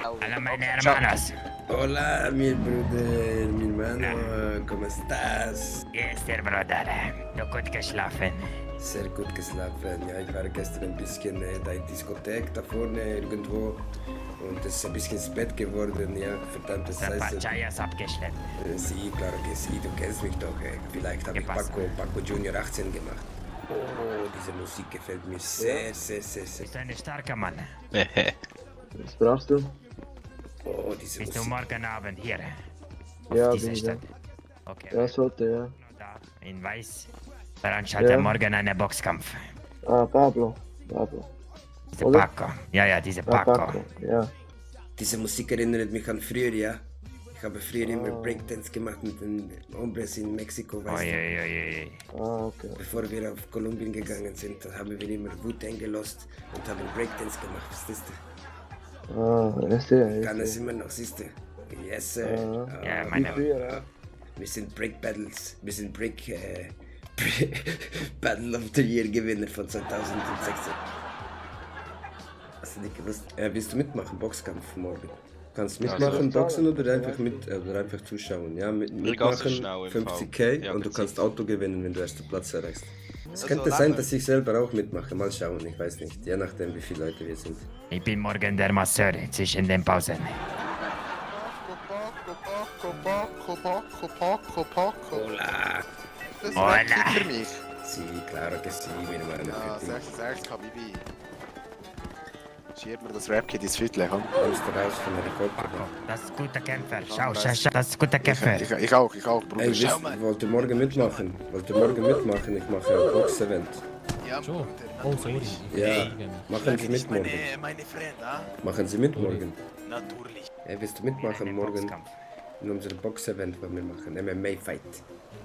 Hola, meine hermanos. Hola, mi Bruder, mi hermano, ¿cómo estás? Gestern, Bruder. Nur gut geschlafen. Sehr gut geschlafen. Ja, ich war gestern ein bisschen da in Diskothek da vorne irgendwo und es ist ein bisschen ins Bett geworden. Ja, verdammt, das Ein paar heißt. Chayas abgeschleppt. Sie, claro que sí, du kennst mich doch. Vielleicht habe ich Paco Junior 18 gemacht. Oh, diese Musik gefällt mir sehr. Bist du ein starker Mann? Was brauchst du? Oh, diese Bist du Musik. morgen Abend hier? Ja, Auf dieser bin ich da. Stadt? Okay. Ja, sollte, ja. Nur da, in Weiß. Veranstaltet Ja. morgen einen Boxkampf. Ah, Pablo. Diese Oder? Paco. Ja, diese Ah, Paco. Ja. Diese Musik erinnert mich an früher, ja. Ich habe früher immer Breakdance gemacht mit den Hombres in Mexiko, weißt du. Oi. Ah, okay. Bevor wir auf Kolumbien gegangen sind, da haben wir immer Wu-Tang gelost und haben Breakdance gemacht, verstehst du? Ah, ja, Kann es immer noch, siehst du? Yes, sir. Ja, Wie meine... früher, ja. Wir sind Break Battles, wir sind Battle of the Year Gewinner von 2016. Hast du nicht gewusst? Willst du mitmachen, Boxkampf morgen? Kannst mitmachen, boxen oder einfach zuschauen? Ja, mitmachen, 50k Ja, und du kannst Auto gewinnen, wenn du ersten Platz erreichst. Es Also könnte sein, dass ich selber auch mitmache, mal schauen, ich weiß nicht, je nachdem wie viele Leute wir sind. Ich bin morgen der Masseur zwischen den Pausen. Hola! Das Hola. Rap für mich. Sí, claro que sí, mi hermano. Ja, 66 Habibi. Schieb mir das Rap-Kit ins Viertel, komm. Kommst du raus von Helikopter? Paco, das ist guter Kämpfer. Schau, das ist guter Kämpfer. Ich auch, Bruder. Ey, Schau mal. wollt ihr morgen mitmachen? Ich mache ein Box-Event. Ja, So. Bruder. Oh, sorry. Ja, machen Sie mit morgen. Meine Freund, ah? Machen Sie mit morgen. Natürlich. Ey, willst du mitmachen morgen Boxkampf. in unserem Box-Event, was wir machen? MMA-Fight.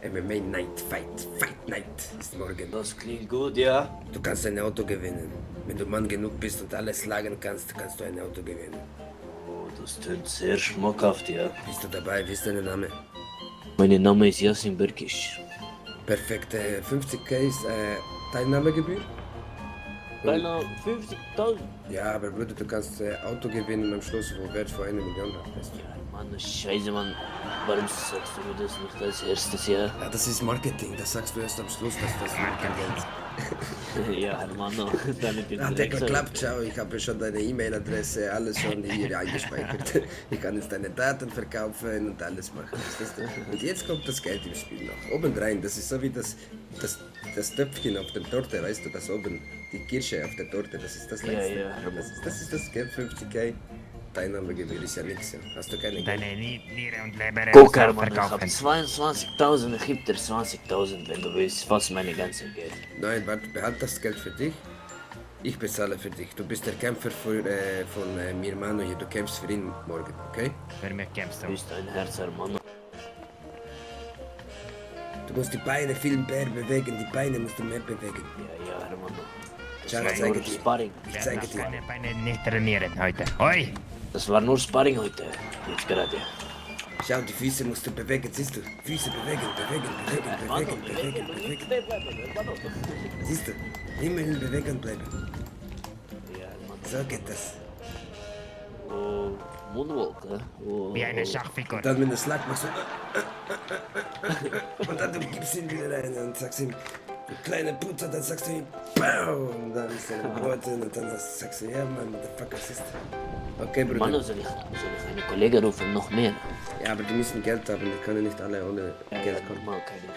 MMA Night Fight. Fight Night ist morgen. Das klingt gut, ja. Du kannst ein Auto gewinnen. Wenn du Mann genug bist und alles schlagen kannst, kannst du ein Auto gewinnen. Oh, das klingt sehr schmackhaft, ja. Bist du dabei? Wie ist dein Name? Mein Name ist Yasin Berkisch. Perfekt. 50k ist Teilnahmegebühr. Beinahe 50.000. Ja, aber Bruder, du kannst Auto gewinnen am Schluss, wo Wert vor 1 Million hat. Weißt du? Ja, Mann, scheiße, Mann. Warum sagst du mir das nicht als erstes, ja? Ja, das ist Marketing. Das sagst du erst am Schluss, dass das Marketing ist. Ja, Hermano, damit bin Hat ja geklappt, schau, ich habe schon deine E-Mail-Adresse, alles schon hier eingespeichert. Ich kann jetzt deine Daten verkaufen und alles machen. Verstehst du? Und jetzt kommt das Geld im Spiel noch. Obendrein, das ist so wie das Töpfchen auf der Torte, weißt du, das oben, die Kirsche auf der Torte, das ist das Letzte. Ja. Das ist das Geld, 50k. Teilnahmegebühr ist ja nichts, ja. Hast du keine Geld? Deine Niere und Leber Guck, Hermann, ich hab verkaufen. 22.000, ich geb dir 20.000, wenn du willst, fast meine ganze Geld. Nein, warte, behalt das Geld für dich. Ich bezahle für dich. Du bist der Kämpfer von mir, Hermano hier. Du kämpfst für ihn morgen, okay? Für mich kämpfst Du du. bist ein Herz, Hermann. Du musst die Beine viel mehr bewegen. Die Beine musst du mehr bewegen. Ja, Hermann. Schau, ich Das war zeige nur dir. Sparring. Ich zeige Ich dir. kann meine Beine nicht trainieren heute. Oi! Das war nur Sparring heute. Jetzt gerade. Schau, die Füße musst du bewegen, siehst du? Füße bewegen. Siehst du? Immer in Bewegung bleiben. Ja, Hermann. So geht das. Oh, Moonwalk, oh. Wie eine Schachfigur. Und dann, wenn du Schlag machst, und dann du gibst ihn wieder rein und sagst ihm, du kleiner Putzer, dann sagst du ihm, BAU! Und dann ist er am Boden und dann sagst du, ja, Mann, Motherfucker, siehst du? Okay, Bruder. Mann, soll ich eine Kollege rufen, noch mehr? Ja, aber die müssen Geld haben, die können nicht alle ohne Geld kommen. Mal keine